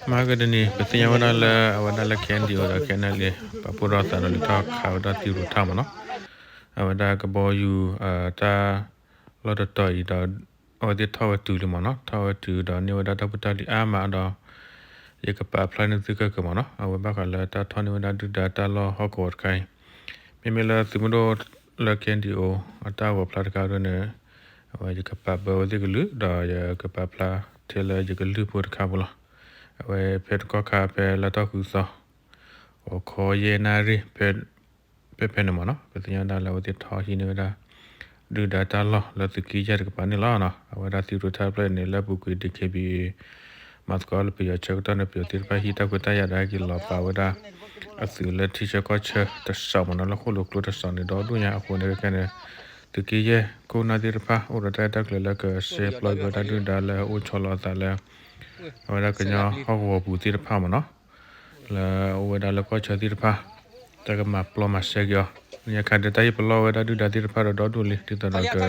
မၤကဒနံၤ ပသ့ၣ်ညါဝဲဒၣ်လၢ အဝဲဒၣ်လၢ KNDO ဒီး KNLA ပာ်ဖှိၣ်ထီၣ်သးဒီး လဲၤထီၣ်ခးဝဲဒၣ်သံရိၤထၣ်မ့ၢ်နီၤ, အဝဲဒၣ်ကဘီယူၤ တၢ်လီၢ်တတီၤအံၤဒီး အဝဲသ့ၣ်ထီၣ်ဝဲတုၤလံမ့ၢ်နီၤ, ထီၣ်ဝဲတုၤဒီးန့ၢ်ဝဲဒၣ်တၢ်ဖိတၢ်လံၤအါမးဒီး ယကပာ်ဖျါန့ၢ်သုကၢၢ်ကၢၢ်မ့ၢ်နီၤ, အဝဲဘၣ်ဃးလၢတၢ်ထီၣ်န့ၢ်ဝဲဒၣ်ဒုၣ်ဒါတၢ်လီၢ်ဟီၣ်ကဝီၤတခါအံၤ, မ့မ့ၢ်လၢသုးမုၢ်ဒိၣ်လၢ KNDO အတၢ်ဂီၤဖျါတခါဒ်န့ၣ် အဝဲယကပာ်ဘၢဝဲသ့ၣ်ကလုာ် ဒီးယကပာ်ဖျါထဲလၢယကလုၢ်ဖိတခါဖိလီၤ. အဝဲဖဲတကီၢ်ခါဖဲလါထီၣ်ဃုသီ ဂီၤခီယဲၢ်နၣ်ရံၣ် ဖဲ ဖဲဖဲန့ၣ်မ့ၢ်နီၤ, ပသ့ၣ်ညါဒၣ်လၢအဝဲသ့ၣ်ထီၣ်ဟံးန့ၢ်ဝဲဒၣ် ဒုၣ်ဒါတၢ်လီၢ်လၢသုးက့ယဲၢ်တကပၤန့ၣ်လီၤ. အဝဲဒၣ်သံရိၤထၣ်တဖျၢၣ်န့ၣ် လၢအပူၤကွံာ် DKBA မၤသကိးလၢပယီၤဆၢကတီၢ်န့ၣ် ပယီၤသ့ၣ်တဖၣ်ဟံးတၢ်ခွဲးတၢ်ယာ်ဒီးဟဲက့ၤလီၤပာ်ဝဲဒၣ် အသုးလၢထံဆၢကီၢ်ဆၢတစိၤမ့ၢ်နီၤ, လၢဃိၣ်လိာ်ကျိတစိၤန့ၣ် ဒီဒိၣ်ညါအဃိန့ၣ် ခဲခဲန့ၣ် သုးက့ယဲၢ်ခိၣ်နၢ်သ့ၣ်တဖၣ် အိၣ်ဒီးတၢ်အဲၣ်တၢ်ကျၢၤလၢကဆှဲပျီက့ၤဝဲဒၣ်ဒုၣ်ဒါလၢအအိၣ်ဆီလီၤအသးလၢ အဝဲဒၣ်ကညီဟီၣ်ကဝီၤပူၤသ့ၣ်တဖၣ်မ့ၢ်နီၤ, လၢအအိၣ်ဝဲဒၣ်လၢကီၢ်ဆၢသ့ၣ်တဖၣ် တၢ်ကမၤပျီမၤစဲက့ၤအီၤ, ညါခါဒီးတၢ်ဟ့ၣ်ပလီၢ်ဝဲဒၣ်ဒုၣ်ဒါသ့ၣ်တဖၣ်ဒီးဒီဒိၣ်လံ ဒ်သိး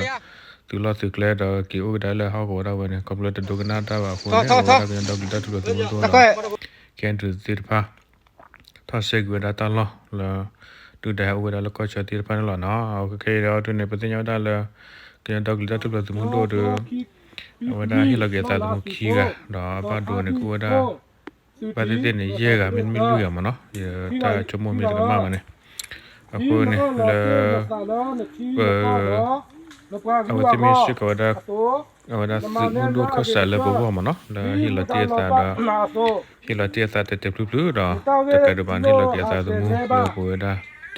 ဒီးက သုးလီၢ်သုးကျဲဒီးက့ၤအိၣ်ကဒါလၢဟီၣ်ကဝီၤဒၣ်ဝဲန့ၣ် ခီဖျိတဒိကနၣ်တၢ်ဘၣ်အဃိန့ၣ် အဝဲဒၣ်ကညီဒီကလုာ်တၢ်ထူၣ်ဖျဲးသုးမုၢ်ဒိၣ်ဒီး KNDO သ့ၣ်တဖၣ် ထီၣ်ဆဲးကွံာ်ဝဲဒၣ်တၢ်လီၢ်လၢ ဒုၣ်ဒါဟဲအိၣ်ဝဲဒၣ်လၢကီၢ်ဆၢသ့ၣ်တဖၣ်န့ၣ်လီၤနီၤ. ခဲခဲအံၤဒီးဒ်န့ၣ် ပသ့ၣ်ညါဝဲဒၣ်လၢ ကညီဒီကလုာ်တၢ်ထူၣ်ဖျဲးသုးမုၢ်ဒိၣ်ဒီး အဝဲဒၣ်ဟ့ၣ်လီၤက့ၤအသးသမူခံဂၤ ဒီးအဘၣ်ဒိန့ၣ်ကအိၣ်ဝဲဒၣ် ဘၣ်သ့ၣ်သ့ၣ်န့ၣ် ယဲၢ်ဂၤမ့တမ့ၢ်လွံၢ်ဂၤမ့ၢ်နီၤ, ယတၢ်ဆိကမိၣ်မ့ၢ်တကမၣ်ဘၣ်န့ၣ်, အဃိန့ၣ်လၢ ပ အဝဲသ့ၣ်မ့ၢ်စ့ၢ်ကီးဝဲဒၣ် အဝဲဒၣ်သုးမုၢ်ဒိၣ်ခၢၣ်စးလၢပဂီၢ်မ့ၢ်နီၤ, လၢဟ့ၣ်လီၤတ့ၢ်အသးဒီး ဟ့ၣ်လီၤ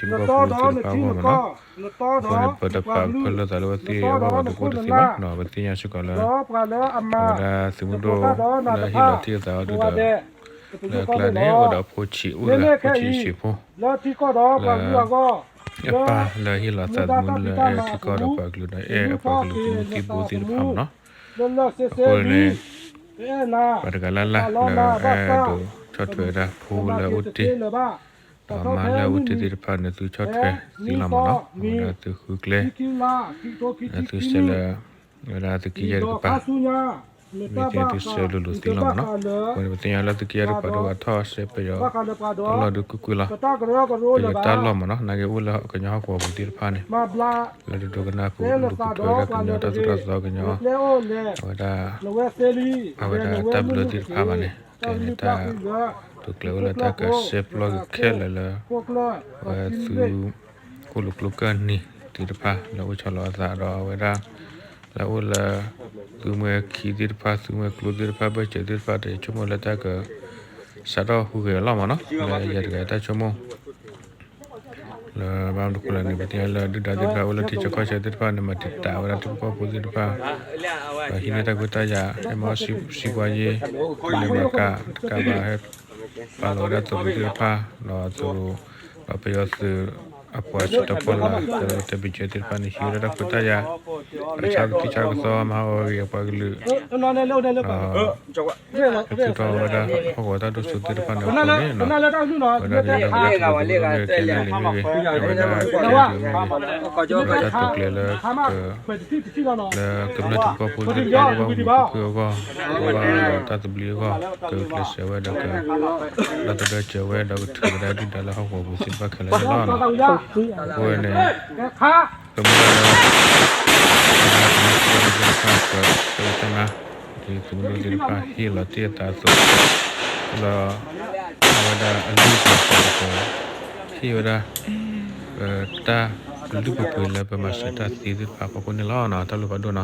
တ့ၢ်အသးတဲာ်တဲာ်ဖျုးဖျုးဒီး တကးဒံးဘၣ်န့ၣ်ဟ့ၣ်လီၤက့ၤအသးသမူလၢပဝဲဒၣ် ထံဖိကီၢ်ဖိသ့ၣ်တဖၣ်အဂီၢ်မ့ၢ်နီၤ, အဃိန့ၣ် ပတပာ်ကဖၢလၢသးလၢအဝဲသ့ၣ်အဂီၢ်ဘၣ်ဒီးကအိၣ်တသ့ဘၣ်နီၤ, ပသ့ၣ်ညါစ့ၢ်ကီးလၢ အဝဲဒၣ်သုးမုၢ်ဒိၣ်လၢဟ့ၣ်လီၤတ့ၢ်အသးအီၤဒုၣ်ဒီး လၢအကျါန့ၣ် အိၣ်ဒီးအဖိဆံးအိၣ်လၢအဖိဆံးအဆံးဖိ လၢ အပၢ်လၢဟ့ၣ်လီၤသးသမူလၢအဲၣ်ထံကီၢ်ဒီးပှၤကလုာ်ဒီးအဲၣ်အပှၤကလုာ်သုးမုၢ်သံၣ်ဘိသ့ၣ်တဖၣ်မ့ၢ်နီၤ, အဃိန့ၣ် ပှၤတဂၤလၢ်လၢ်လၢအဲၣ်ဒိးဆီၣ်ထွဲဝဲဒၣ်ဖိလၢအအိၣ်တ့ၢ် ဒီးမါလၢအအိၣ်တ့ၢ်သ့ၣ်တဖၣ်န့ၣ် သုဆီၣ်ထွဲသ့လီၤမ့ၢ်နီၤ, အဝဲဒၣ်သုဃုကျဲ သုဆဲးလၢ အဝဲဒၣ်သုးက့ယဲၢ်တကပၤ မ့ၢ်သ့ၣ်သုဆဲးလိၤလိၤသ့လီၤမ့ၢ်နီၤ, အဃိန့ၣ် ပသ့ၣ်ညါလၢသုးက့ယဲၢ်တကပၤဒီးပှၤထီၣ်ဆဲးပယီၤတၢ်လီၢ်ဒုးကွ့ၢ်ကွ့ၢ်လီၤ, ပယီၤတၢ်လီၢ်မ့ၢ်နီၤ နာ်က့အိၣ်လၢကညီဟီၣ်ကဝီၤပူၤသ့ၣ်တဖၣ်န့ၣ် လၢတဒိကနၣ်ပူၤ ဒိးကပၢဝဲဒၣ်ကညီတၢ်သိၣ်တၢ်သီကညီ အဝဲဒၣ် အဝဲဒၣ်တၢ်ဘျၢသ့ၣ်တဖၣ်ဘၣ်န့ၣ် တဲန့ၣ်တၢ်ဒိးကျဲၤဝဲလၢတၢ်ကဆှဲပျီက့ၤခဲလၢာ်လၢ အဝဲသုး ခိၣ်လိာ်ကျိကၢၢ်နံၤသ့ၣ်တဖၣ် လၢအိၣ်ဆီလီၤအသးဒီးအဝဲဒၣ် လၢအအိၣ်လၢ သုးမွဲၤခံသ့ၣ်တဖၣ် သုးမွဲၤကျိသ့ၣ်တဖၣ် ဘၢၣ်စၢၤသ့ၣ်တဖၣ် တဆိကမိၣ်လၢတၢ်က စးထီၣ်ဟူးဂဲၤအလီၢ်မ့ၢ်နီၤ လၢယၤတဂၤတၢ်ဆိကမိၣ် လၢဘၣ်မနုၤဃိလဲၣ်န့ၣ် ပသ့ၣ်ညါလၢဒုၣ်ဒါသ့ၣ်တဖၣ်အိၣ်လၢထံဆၢကီၢ်ဆၢသ့ၣ်တဖၣ်န့ၣ် မၤတံာ်တာ်ဝဲဒၣ်ထံဖိကီၢ်ဖိသ့ၣ်တဖၣ် ဒီးဟံးန့ၢ်တၢ်ခွဲးတၢ်ယာ် အဲၣ်မၤအီၣ်စံးပှၤယ့ မ့ၢ်မၤကၣ်တကးဘၣ်ဟဲ ပာ်လီၤဝဲဒၣ်သရိာ်သ့ၣ်တဖၣ် ဒီးသရိာ် ဒီးပယီၤသုးအပှၤစံးထီၣ်ပှၢ်လၢ တၢ်ဘံၣ်စၢၤသ့ၣ်တဖၣ်န့ၣ် ဟံးဝဲဒၣ်တၢ်ခွဲးတၢ်ယာ် တၢ်ဆါကသံၣ်ဆါကသီ မၤဟးဂီၤက့ၤအပှၤကလုာ် ဒီး ဟဲထုးထီၣ်ဝဲဒၣ်ဟီၣ်ကဝီၤတၢ်ဒိၣ်စိသ့ၣ်တဖၣ်န့ၣ်အဃိန့ၣ် အဝဲဒၣ်ကညီဒီကလုာ်တၢ်ထူၣ်ဖျဲးသုးမုၢ်ဒိၣ်မ့ၢ်ဂ့ၤ ကဲနဲၣ်လံမ့ၢ်ဂ့ၤ အဝဲဒၣ်ကဲဒုးမ့ၢ်ဂ့ၤ အဝဲဒၣ်တၢ်တိာ်ကျဲၤလၢ လၢကမျၢၢ်ထံဖိကီၢ်ဖိသ့ၣ်တဖၣ် ဘၣ်မုာ်ဘၣ်ခုၣ်အဂီၢ် ဘၣ်ဒီးတၢ်သဘျ့အဂီၢ် ကကျဲးစၢးဝဲဒီးက ဒီသဒၢစၢၤဝဲ ဒီးကထုးဝဲဒၣ်ဒုၣ်ဒါလၢဟီၣ်ကဝီၤပူၤသ့ၣ်တဖၣ်ခဲလၢာ်န့ၣ်လီၤ. အဃိန့ၣ် ပမ့ၢ် ပမ့ၢ် သုးမုၢ်ဒိၣ်သ့ၣ်တဖၣ်ဟ့ၣ်လီၤတ့ၢ်အသးအသိး လၢ အဝဲဒၣ်အလုၢ်အပှ့ၤ ဟ့ၣ်ဝဲဒၣ် ပတၢ်လုၢ်ပပှ့ၤလၢပမၤစၢၤတၢ်သ့သ့ၣ်တဖၣ်အဖီခိၣ်န့ၣ်လီ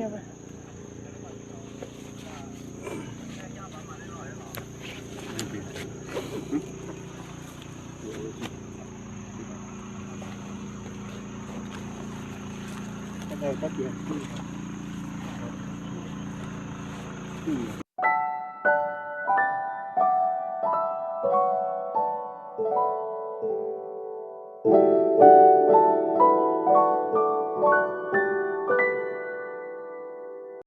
ၤ. တၢ်ဘျုးဖးဒိၣ်နီၤ.